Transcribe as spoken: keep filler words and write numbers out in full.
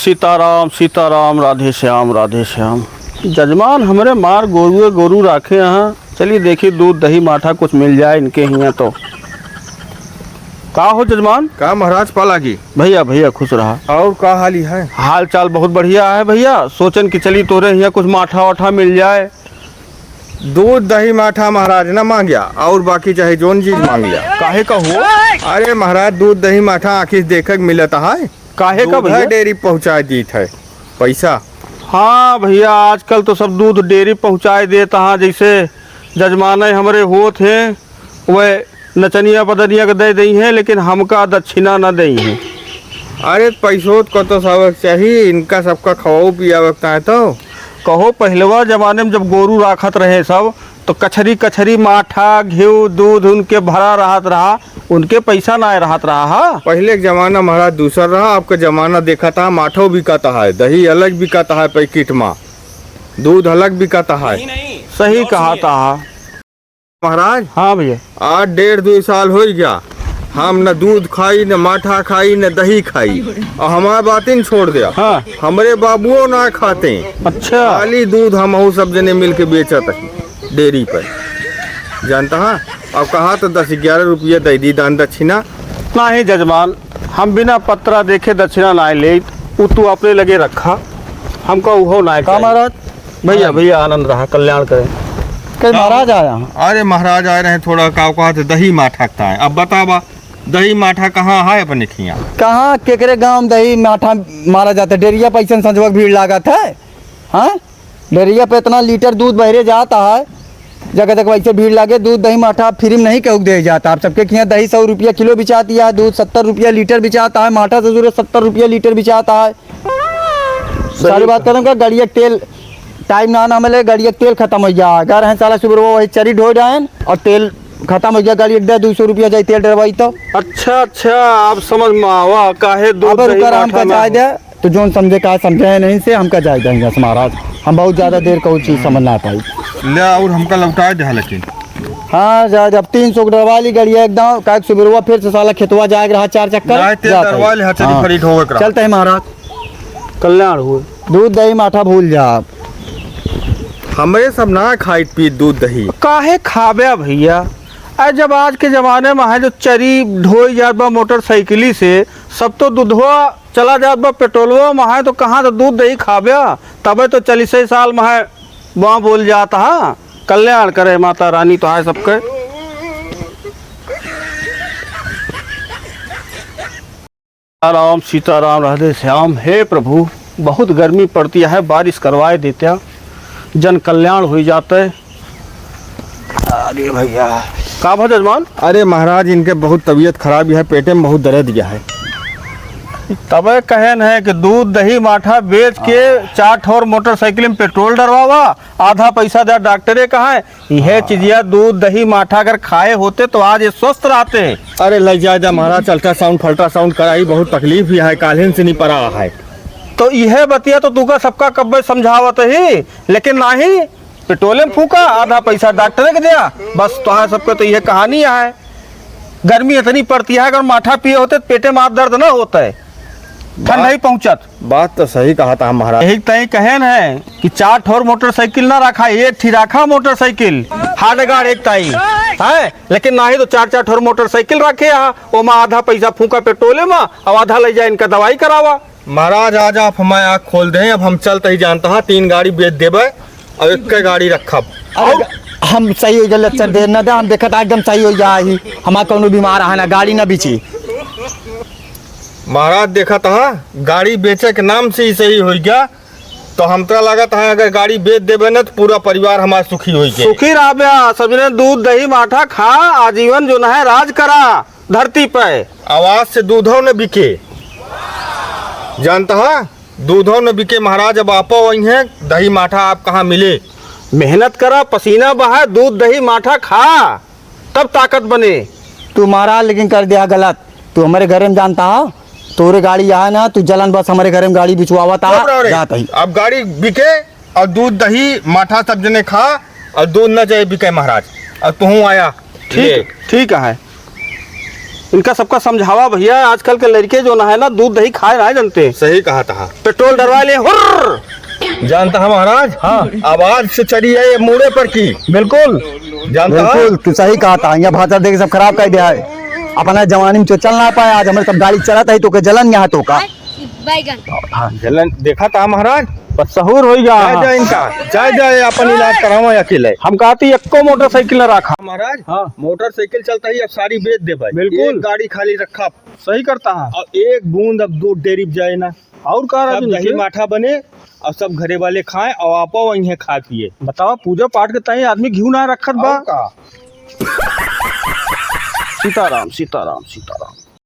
सीताराम, सीताराम, राधे श्याम, राधे श्याम। जजमान हमरे मार गोरुए गोरू राखे हैं, चली देखी दूध दही माठा कुछ मिल जाए इनके हियाँ तो। का हो जजमान? का महाराज पालागी? भइया, भइया खुश रहा। और का हाल ही है? हाल चाल बहुत बढ़िया है भइया, सोचन कि चली तोरे हियाँ कुछ माठा वाठा मिल जाए। दूध दही माठा महाराज न मांग्या, और बाकी चाहे जौन चीज मांग्या। काहे का हो? अरे महाराज, दूध दही माठा आँखी से देखे के मिलत है। काहे का दूध है भइया? डेयरी पहुँचाए दीत है पैसा। हाँ भइया, आजकल तो सब दूध डेयरी पहुँचाए देत हाँ, जैसे जजमाने हमरे होत हैं, वह नचनिया पदनिया के दे दई हैं, लेकिन हमका दक्षिणा न दई हैं। अरे पैसोत को तो सब चाहिए, इनका सबका खवाऊ पियावे के ताय तो। कहो पहिलवा जमाने में जब गोरू राखत रहे सब, तो कछरी कछरी माठा, घिउ, दूध उनके भरा रहत रहा, उनके पैसा नाय रहत रहा हा। पहिले के जमाना महाराज दूसर रहा, अब के जमाना देखत हा माठो बिकत है, दही अलग बिकत है पैकेट मा, दूध अलग बिकत है। सही कहा था। महाराज। हाँ भइया। आज डेढ़ दुइ साल होइ गया, हम न दूध खाई, न माठा खाई, न दही खाई, और हमार बातिन छोड़ द्या। हाँ। हमरे बाबुओ ना खाते। अच्छा। खाली दूध हमहू सब जने मिल के बेचत ही डेयरी पर, जानता हा? अब कहा तो दस ग्यारह रुपया दे दी दान दक्षिणा। नाही जजमान, हम बिना पत्रा देखे दक्षिणा नाही लेत, उ तू अपने लगे रखा, हमका उहो नाही का चाहिए। महाराज? भइया, भइया, आनंद रहा, कल्याण करे। कई महाराज आया? अरे महाराज आए रहे, थोड़ा का कहत दही माठा खाए। अब बतावा, दही माठा कहाँ है अपने खिया? कहाँ, केकरे गाँव में दही माठा मारा जाता है? डेरिया पैसन संजवक भीड़ लागत है, हाँ? डेरिया पे इतना लीटर दूध बहरे जाता है, जगह जगह वैसे भीड़ लागे। दूध दही माठा फ्री में नहीं कहूँ दे जाता। आप सबके खिया दही सौ रुपया किलो बिचात है, दूध सत्तर रुपया लीटर बिचाता है, माठा ससुरे सत्तर रुपया लीटर बिचाता है। सही सारी बात बात। करूँ का, गाड़िया के तेल टाइम ना, ना मिले, गाड़िया के तेल खतम हो गया। अगर हैं साला सुबह वो वही चरी ढो जाए और तेल खतम हो गया, गाड़ी एक दे दो सौ रुपया जाए तेल डरवाई तो। अच्छा, अच्छा, आप समझ में आवा, काहे दूध अबे दही रुका, माठा हमका ना जाए हो। दे, तो जोन समझे का समझे है नहीं से, हमका जाए देंगे महाराज। हम बहुत ज्यादा देर का वो चीज समझ ना पाई। ले और हमका लौटाए दे लेकिन। हाँ, जा, जब तीन सौ के डरवा ली गाड़िया एकदम, काहे कि सुबेरवा फिर से साला खेतवा जाए के रहा चार चक्कर। जाए तेल जाता डरवा है। ले, हाँ, चली हाँ। खरीद होवे के रहा। चलते हैं महाराज। कल्याण हुए। दूध दही माठा भूल जा आप। हमरे सब ना खाइत पीत दूध दही। काहे खाबे भइया? अरे जब आज के जमाने में है जो चरी ढोई जात बा मोटरसाइकिली से, सब तो दूधवा चला जात बा पेट्रोलवा में है, तो कहाँ से दूध दही खाबे? तबे तो चालीसे साल में है वहाँ बोल जात हा। कल्याण करे माता रानी तो है सबके। राम सीताराम राधे श्याम। हे प्रभु, बहुत गर्मी पड़ती है, बारिश करवाए देत्या, जन कल्याण हुई जाते। अरे भइया। का भा जजमान? अरे महाराज, इनके बहुत तबीयत खराब है, पेटे में बहुत दर्द गया है। तबे कहेन है कि दूध दही माठा बेच के हाँ। चार ठोर मोटरसाइकिल में पेट्रोल डरवावा, आधा पैसा दे डॉक्टरे कहाँ है, इहे हाँ। चीजिया दूध, दही, माठा अगर खाए होते तो आज ये स्वस्थ रहते। अरे लइ जाए जा महाराज, अल्ट्रासाउंड फल्ट्रासाउंड कराई, बहुत तकलीफ ही है, काल्हिन से नहीं पड़ा है। तो इहे बतिया तो तुका सबका कब्बे समझावत ही, लेकिन नाही, पेट्रोले में फूका, आधा पैसा डॉक्टरे के दिया, बस तोहार सबके तो इहे कहानी है। गर्मी इतनी पड़ती है, अगर माठा पिए होते तो पेटे में दर्द ना होता है। ठंडा ही पहुंचत। बात तो सही कहा था महाराज। यही तय कहेन है कि चार ठोर मोटरसाइकिल ना रखा, एक ठी रखा मोटरसाइकिल, हाडगाड़ एक ताई है, लेकिन नाही तो चार चार ठोर मोटरसाइकिल रखे हा, ओमा आधा पैसा फूका पेट्रोले मा, और आधा ले जाए इनका दवाई करावा। महाराज, आज आप हमारे आँख खोल दें, अब हम चलते ही जानता हा, तीन गाड़ी बेच देबे और एक गाड़ी रखब। अरे, और हम सही हो गए, लक्षण देर ना दे, हम देखत आ एकदम सही हो गया ही, हमारा कोनो बीमार है ना, गाड़ी ना बिची। महाराज, देखत हा, गाड़ी बेचे के नाम से ही सही हो गया। तो हमका लागत है, अगर गाड़ी बेच देबे न, तो पूरा परिवार हमार सुखी होई के। सुखी रहबे, सबने दूध, दही, माठा खा, आजीवन जो है राज करा धरती पे। आवाज से दूधो न बिके। जानता है, दूधो न बिके महाराज, अब आपो वही हैं, दही माठा आप कहाँ मिले? मेहनत करा, पसीना बहाए, दूध, दही, माठा खा। तब ताकत बने। तू महाराज लेकिन कर दिया गलत। तू हमारे घरे में जानता हा, तोरे गाड़ी यहाँ ना, तू जलन बस हमारे घरे में गाड़ी बिचवावत आ, चुप रहो रे। जात ही। अब गाड़ी बिके और दूध दही माठा सब जने खा और दूध न जाए बिके महाराज। और तू आया। ठीक, ले। ठीक है। इनका सबका समझावा भइया, आजकल के लड़के जो ना है ना, दूध दही खाए ना जानते। सही कहा तहा। पेट्रोल डरवा ले, हुर्र। जानता है महाराज, हाँ। आवाज से चढ़ी है ये मूड़े पर की। बिल्कुल। जानता है? बिल्कुल, तू सही कहा तहा। यहाँ भाषा देख सब खराब कर दिया है। अपना जवानी में तो चल ना पाए, आज हमारे सब गाड़ी चलत है, तो के जलन यहाँ तो का। बैगन। हाँ, जलन देखा तहा महाराज। बस सहूर होई गा। जाए, जाए इनका, जाए, जाए अपन इलाज करावा अकेले। हम कहती एको मोटरसाइकिल ना रखा। महाराज, हाँ। मोटरसाइकिल चलता ही अब सारी बेच दे भाई। बिल्कुल। एक गाड़ी खाली रखा। सही करता है। अब एक बूंद अब दूध डेयरी पे जाए ना। और का अब राजू दही नीचे? माठा बने और सब घरे वाले खाएं और आपो वहीं खा पिए। बताओ, पूजा पाठ के ताई आदमी घिउ ना रखत बा। और का? सीताराम, सीताराम, सीताराम।